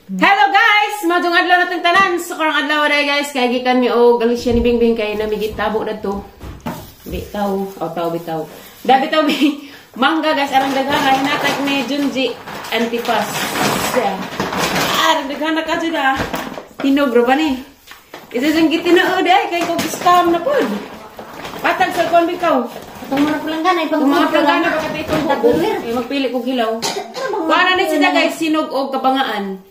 Hello guys! Maayong adlaw natong tanan. So karong adlaw day guys, kay gikan mi og Alicia ni Bingbing kay namigitabo dadto. Bitaw, o taw bitaw. Da bitaw mi mangga guys, arang daghana hinatag ni Junji Antipas. Yeah. Arang daghana ka jud ah. Hinog ra ba ni? Isa siyang gitinuod eh, kay kog scam na pod. Patag sa kon bitaw. Itong mga palanggana, Kung mga planggana baka tayo itong buko. Eh, magpili kog hilaw. Kuha na ni siya guys, sinog og kabangaan.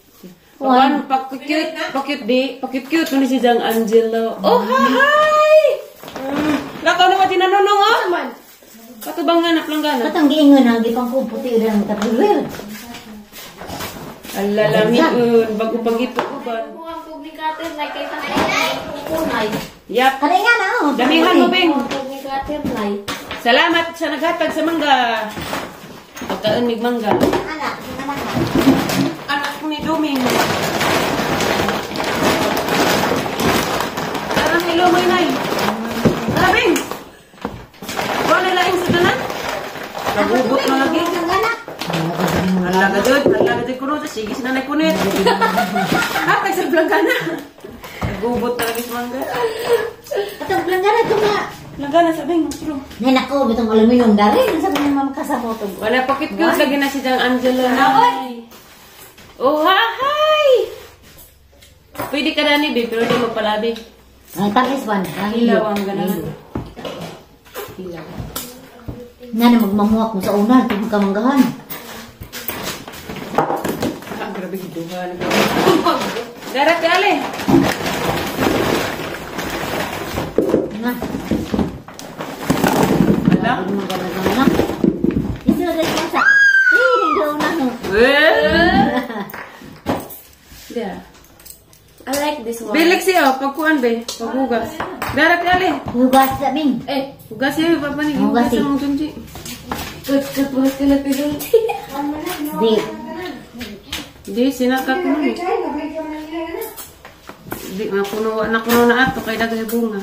Kuan pa-cute, pa-cute di, pa-cute cute ni si Jang Angelo. Oh, hi! Lakaw naman tinanunong oh. Katubangan na planggana. Katong giingon ang gipang ko puti rin ang tapulwer. Ala lamiun, bago pagito uban. Yap. Kanay nga na oh. Damihan mo, Bing. Salamat sa naghatag sa mangga. Pagkaon mig mangga. Anak, anak. Anak ni Duming. Tara ni Lumay nay. Tara, Bing. Wala laing sa tanan. Nagubot na lagi. Halaga jud, halaga jud kuno. Sige sa nanay kunit. Hatag sa planggana. Nagubot talaga sa mangga. Katong palanggana ito nga. Planggana sa Bing, bro. Nay nako, bitong aluminum dari. Nasa ko naman makasabot. Wala pa cute cute lagi na si Jang Angelo na. Oh, hi! Pwede ka na ni, babe, pero di mo palabi. Ang tamis ba? Hilaw ang ganahan. Hilaw. Nga na magmamuak mo sa una, ito magkamanggahan. Ah, grabe giduhan. Darat ka, Ale. Nga. Ala? Magkamanggahan. Ito na guys, masa. Eh, hindi una no. Yeah. I like this one. Bilik siya, oh, pagkuan be, paghugas. Darat ka, Ale. Hugas sa bing. Eh, Hugas siya, papa ni. Hugas Hugas eh. sa mong tunji. good good work na pinunti. Di. Di, sinakat mo ni. Di, makuno, nakuno na ato, kay dagay bunga.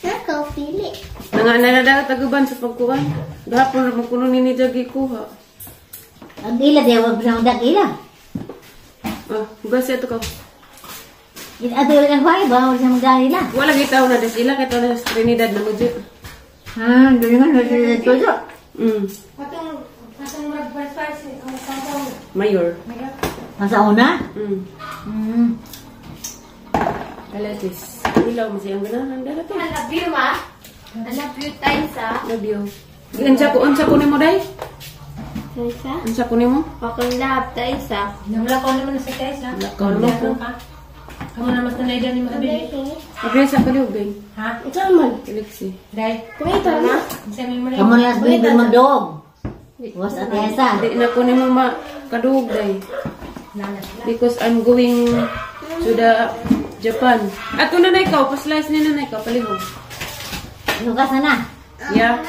Nakaw, pili. Nanga naladagat taguban sa pagkuan. Gahapon ra mo kuno ni Jagi kuha. Ang ila, di, wag sa dag ila. Ah, hugas siya to ka. Ato lang ang ba? Wag sa mga ila. Wala gitaw na des ila kay na sa Trinidad na mudyo. Ah, ganyan nga, nasa todo. Mayor. Nasa una? Alatis. Ilaw mo siyang ganahan dala to. I love you, ma. I love you, Taisa. Love you. Unsa ko nimo day? Taisa? Unsa ko nimo? Akong love, Taisa. Wala ko naman sa Taisa. Lakaw naman ko. Kamu na mas nanay ni mga bili. Okay sa kaliw bay. Ha? Ito man. Alexi. Day. Kumita na. Sa may muna. Kamu na las bing magdog. Was at esa. Di na ko nimo ma kadug day. Because I'm going to the Japan. Ato na na ikaw, pa-slice ni na ikaw palihog. Hugas na na. Yeah.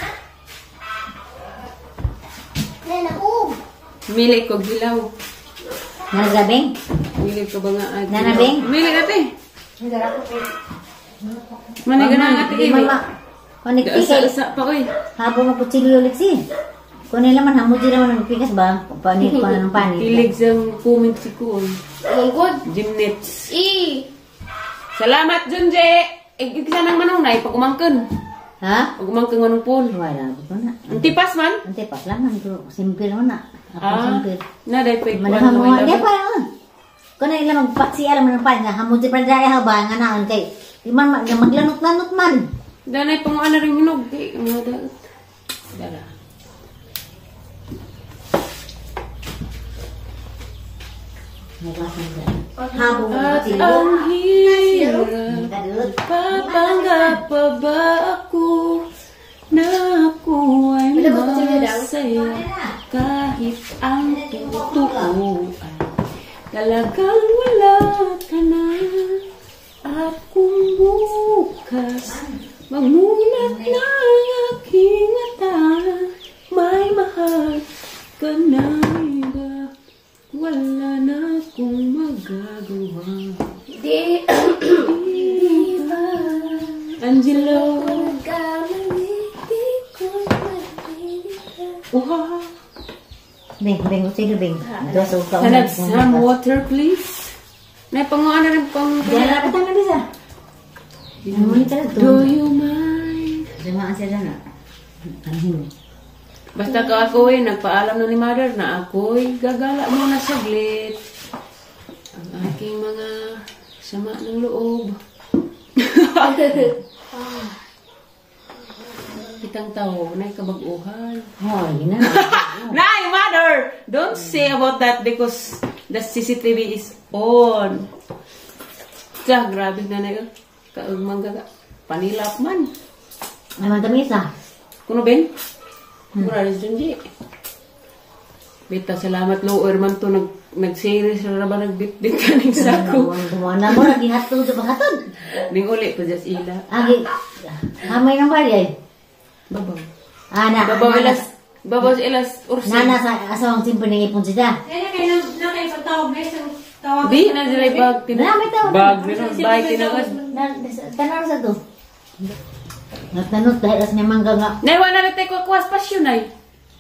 Mili ko gilaw. Naragabing? Mili ko ba nga? Nanabing? Mili ate. Manay ganang ate Di eh. man ma. Konekti kay. Asa pa oy. Habo mo kutsilyo liksi. Kung nila man hamo dira man nagpikas ba? Panit pa ng panit. Kilig sang comment si Kuon. Ang good. Gymnets. E. Salamat Junje. Igsa nang manong nay pag umangkon. Ha? Pag umangkon manong pool. Wala ko na. Antipas man. Antipas lang man ko. Simple man na. Ako simple. Na day pay kuan. Manahamo nga. Di pa yun. Kung na ila magpaksi alam ng panit nga hamo di pa daya ha ba nga naon kay di man maglanot-lanot man. Danay panguan na rin hinog kay mga daot. Dara. Habo mo At kutsilyo. ang hirap, Kadut. patanggap pa ba ako na ako ay masaya kahit ang totoo ay talagang wala ka na. At kung bukas magmulat na ang aking mata, may mahal ka na iba, wala na akong magagawa. Di. Angelo. Nagkamali, di ko marinig. Uha. Bing, bing, sino bing? Dos o ka. Can I have some water, please? Nay, panguan na rin pang... Diyan na dapat ang bisa. Ano ni talaga Do to? you mind? Sama siya na. Ano? Basta ka ako eh, nagpaalam na ni mother na ako'y gagala muna saglit. Ang aking mga sama ng loob. Kitang tao, nay kabag-uhan. Hoy, na. Nay, mother! Don't say about that because the CCTV is on. Sa, grabe na na yun. Kaugmang gaga. Panilap man. Ay, matamisa. Kuno Ben? Mura rin Junji. Bita, salamat lower man to. Nag-series na ba nagbitbit ka ng sako. Gumawa mo, nagihatod sa panghatod. Ning uli pa just ila. Agi, hamay ng bali ay. Babaw. Ana, Babaw ilas. Babaw ilas ursi. Nana sa asawang simple ng ipon siya. Ay, na kayo na kayo pagtawag guys. Ang tawag. Di na sila bag. Na, may tawag. Bag. Bag tinagad. Tanaw sa to. Nagtanot dahil as niya mangga nga. Nay, wala na tayo kuha spasyo, nay.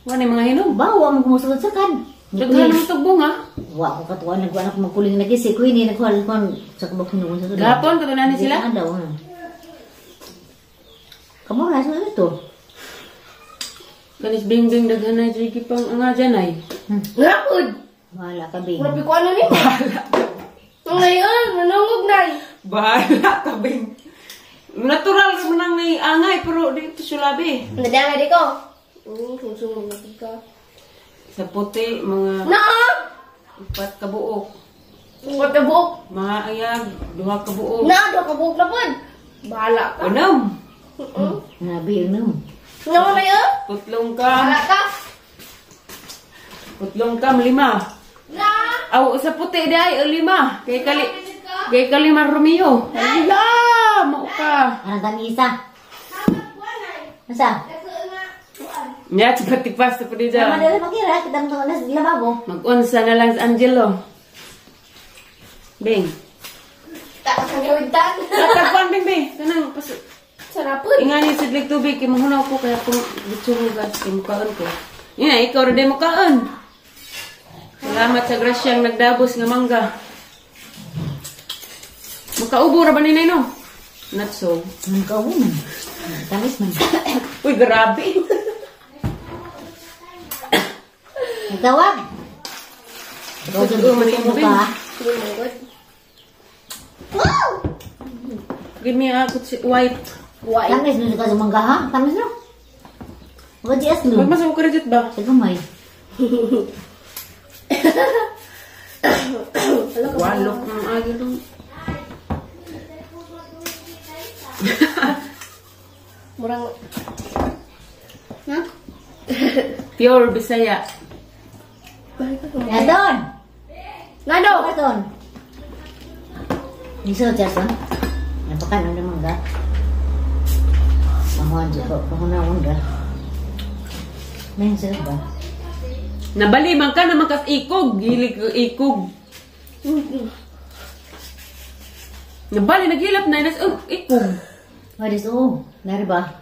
Wala na mga hinog. Bawa mo kumusulod sa kan. Daghan mo tugbong, ha? Wa ko katuwa nagkuha ako magkuling na gisi. Kuini nagkuha ko sa kabak hinugon sa to. Gahapon, katunan ni sila? Daw. Kamu na sa ito. Kanis bing-bing daghan na sige pang nga dyan, ay. Ngakod! Wala ka bing. Grabe ko ano ni mo. Ngayon, nanungog na. Bahala ka, bing. Natural mo nang may angay, pero dito sulabi. Nadanga di ko. Sumsumog na ka. Sa puti, mga Naa! upat kabuok. Upat kabuok. Mga ayag, duha kabuok. Naa, duha kabuok na pod. Bahala ka. Unom. Nabi, unom. Naman na yun? Putlong ka. Bahala ka. Putlong kam, 5. Naa! Aw, sa puti di ay, 5. Kay kalima Romeo. Hala, mao ka. Anong tamisa? Nasa? Nya, tipas sa pudi Naman dyan. dali makira, kita mo na sa lababo. Mag-unsa na lang sa Angelo. Bing. Taas ang gawin-tan. Tatagpan, Bing, Bing. Kanang, pas... Sarapon. Ingani sa dlik tubig, kay mahunaw ko, kaya kung gitsurugas, kay mukaan ko. Yan, ikaw rin mukaan. Salamat sa grasyang nagdabos nga mangga. Makaubo ra ba ni Nay, no? Not so. Makaubo man. Tamis man. Uy, grabe. Nagtawag. Ikaw man mo, Bing. Give me a white. White. Tamis no ka sa mangga ha? Tamis no? Wag di aslo. Wag mas ako credit ba? Sa gamay. Walok ng agi dong. Murang Ha? Pure Bisaya. Aton. Ngano? Aton. Niso jason. Napakan ang mangga. Mahuan jud ko, pahunaon ra. May ba? Nabali man ka naman kas ikog, gilig ka ikog. Nabali naghilap na inas oh, ikog. What is oh, nari ba?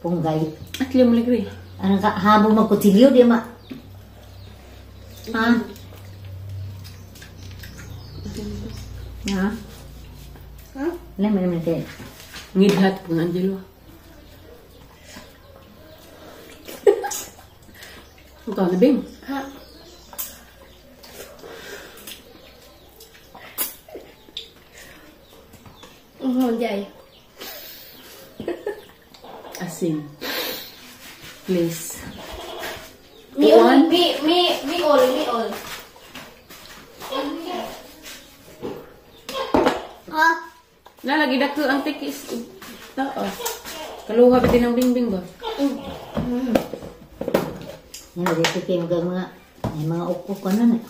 Punggay. At liyam ligri. Anong ka habong magkutsilyo di ma? Ha? Ha? Ha? Wala man naman tayo. Ngidhat po ng Angelo. Ikaw na, Bing. Ha? Jay. Asin. Please. Me all, me, me, me all, me all. Ah! Nalagi dako ang tikis. Taas. Kaluha ba din ang bingbing ba? Yan, dito kayo mga may mga ukok ka na.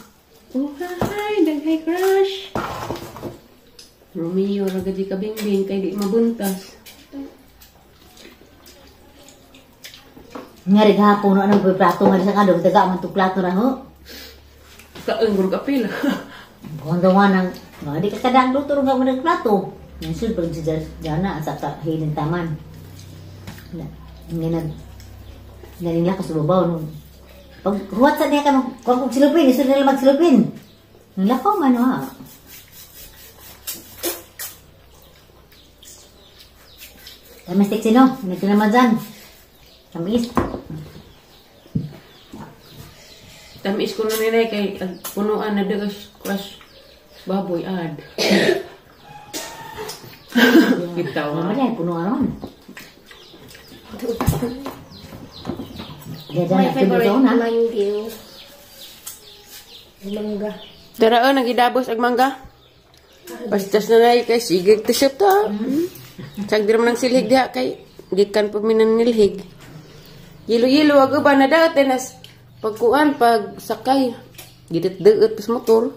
Oh, hi! Daghay crush! Romeo, ragadi ka bingbing, kay di mabuntas. Nga rin hapon na anong plato nga sa kadong, taga man itong plato na ho. Kaang gurug apil. Kung dawa ng, mga di ka kadang luto nga mo ng plato. Yan sud pag si Jana sa ka hilin taman. Nga nag nalinla ka sa babaw nung Pag huwat sa diha ka mag kuan kog silupin, isod nila magsilupin. Nalakaw man ha. Domestic sino? Nito naman dyan. Tamis. Tamis ko na nila kay punuan na dagas crush baboy ad. Bitaw. Ano yan? Punuan ron. My favorite mango. Mangga. Dara nagidabos ag mangga. Pastas na na kay sige tisip ta. Sag dira man ang silhig diha kay gikan pa mi nilhig. Yilo-yilo ag uban na dati nas pagkuan pag sakay gidit deut pas motor.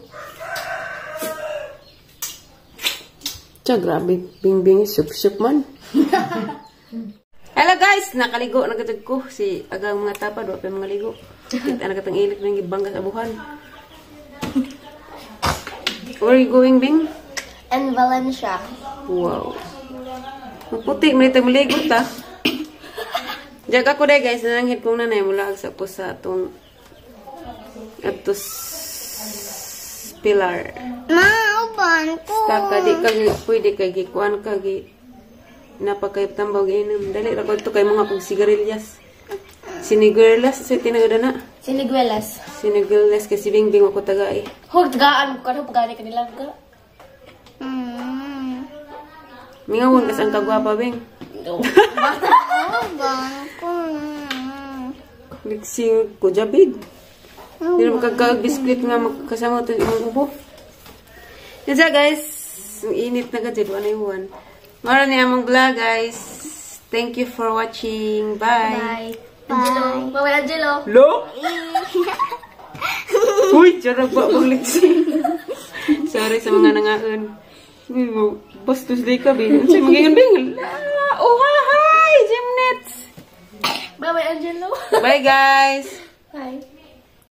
Tsa grabe Bingbing sup-sup man. Hello guys, nakaligo na katag ko si agang mga tapad wa pa mga ligo. Kita na katang ilik nang gibangga sa abuhan. Where are you going, Bing? And Valencia. Wow. Maputi man ito maligo ta. Diyan ako day guys, nananghid kong nanay mula sa ko sa atong atos pilar. Ma, uban ko. Staka di ka pwede kay gikuan ka gi napakay tambaw giinom. Dali ra ko to kay mga pag sigarilyas. Sinigurlas sa tinagada na. Siniguelas. Sinigurlas kasi Bingbing ako tagay. Huwag tagaan ko. Ano pagani kanila ka? Mingawon kas ang kagwapa, Bing. Uban ko. Nagsing ko jabig. Hindi na magkagkag-biskwit nga magkasama ito imong ubo. Yan siya guys. Ang init na ka dyan. Wala iwan. Mara ni among vlog guys. Thank you for watching. Bye. Bye. Angelo. Bye, Angelo. Lo? Uy, charap ba ang litsing. Sorry sa mga nangaon. Bastos di ka, Bing. Sa mga Bing. Oh, hi, Gymnets. Bye, Angelo. Bye, guys. Bye.